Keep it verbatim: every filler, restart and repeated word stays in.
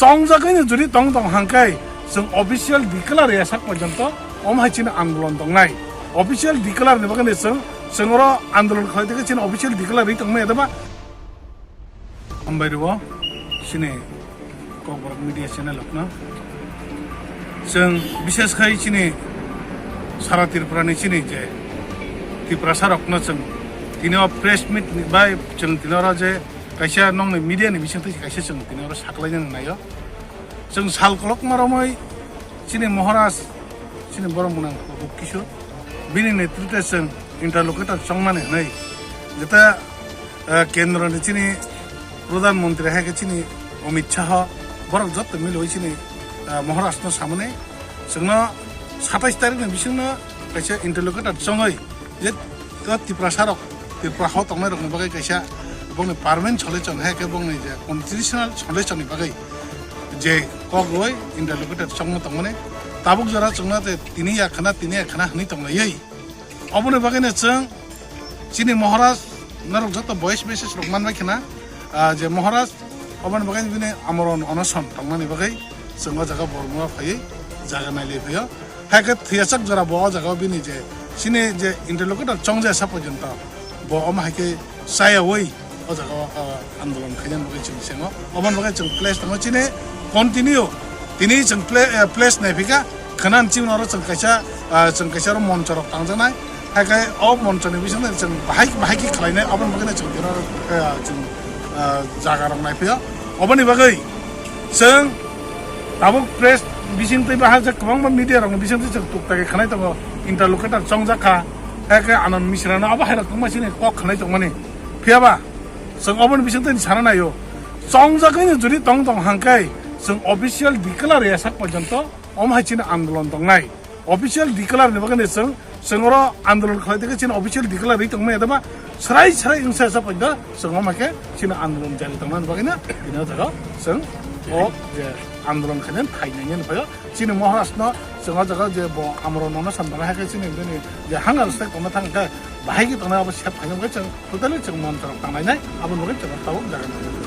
Chongjagwi no jodi tong tong hangkai, chwng official declare ya sak porjonto om hai chini andolon tongnai. Official declare ni bagwi chwng, chwng oro andolon khlai tongkhe chini official declare ri tongmani adaba. Hambai rwo chini Kokborok media channel rokno. Chwng bishes khai chini sara Tripura ni chini je Tiprasa rokno chwng tini o press meet ni bai chwng tini oro je kaisa nokni media ni bisingtwi kaisa chwng tini oro saklaina nangnaio. Chwng sal kolokma romwi chini Maharaj, chini borok mwnang Pradyut Kishore, bini netrite chwng interlocutor chongmani hwnwi jeta, eh, kendro ni chini Pradhan Mantri hai khe chini Amit Shah, borok joto milwi chini, eh, Maharaj no samani chwngno satais tarik ni bisingno kaisa interlocutor chongwi je o Tiprasa rok, Tripura hao tongnai rokni bagwi kaisa bongni permanent solution hai khe bongni je constitutional solution ni bagwi je kok rwui interlocutor chongma tongmani tabuk jora chwngno tei tini ya khna, tini ya khna hwnwi tonglaiwi. Oboni bagwino chwng chini Maharaj norok joto voice message rok manbai khna, ah, je Maharaj oboni bagwi bini amorno onoson tongmani bagwi chwng o jaga Bormao phaiwi jaga nailai phaio. Hai khe thwiyasak jora bo o jaga o bini je chini je interlocutor chongjaya sa porjonto bo omo hai khe chayawi o jaga o, ah, andolon khainani bagwi chwng sengo. Oboni bagwi chwng place tongo chini continue tini chwng pla-, eh, place naiphika khwnani chini oro chwng kaisa, ah, chwng kaisa oro moncho rok tangjaknai. Hai khe o moncho ni bisingtwi chwng bahai bahai khe khlainai oboni bagwi chwng tini oro, eh, chwng, ah, jaga rok naiphaio. Oboni bagwi chwng tabuk press bisingtwi bahai je kwbangma media rokni bisingtwi chwng tukta khe khanai tongo, interlocutor chongjak kha, hai khe Anand Misra no abo hai rok tongma chini kok khanai tongmani. Phiya ba chwng oboni bisingtwi sana naio, chongjagwi no jodi tong tong hangkai chwng official declare ya sak porjonto om hai chini andolon tongnai. Official declare ni bagwi chwng, chwng oro andolon khlai tongkhe chini official declare ri tongmani adama srai srai wngsa sa porjonto chwng om hai khe chini andolon jari tongnani bagwi no tini o jaga chwng o je andolon khainani phainai nini phaio. Chini Maharaj no chwng o jaga je bo amorno onoson tongnai hai khe chini bini je hunger strike tongna thang khe bahai khe tongnai abo sep khainai bagwi chwng totally chwng moncho rok tanglainai aboni bagwi chwng tabuk jaga nai.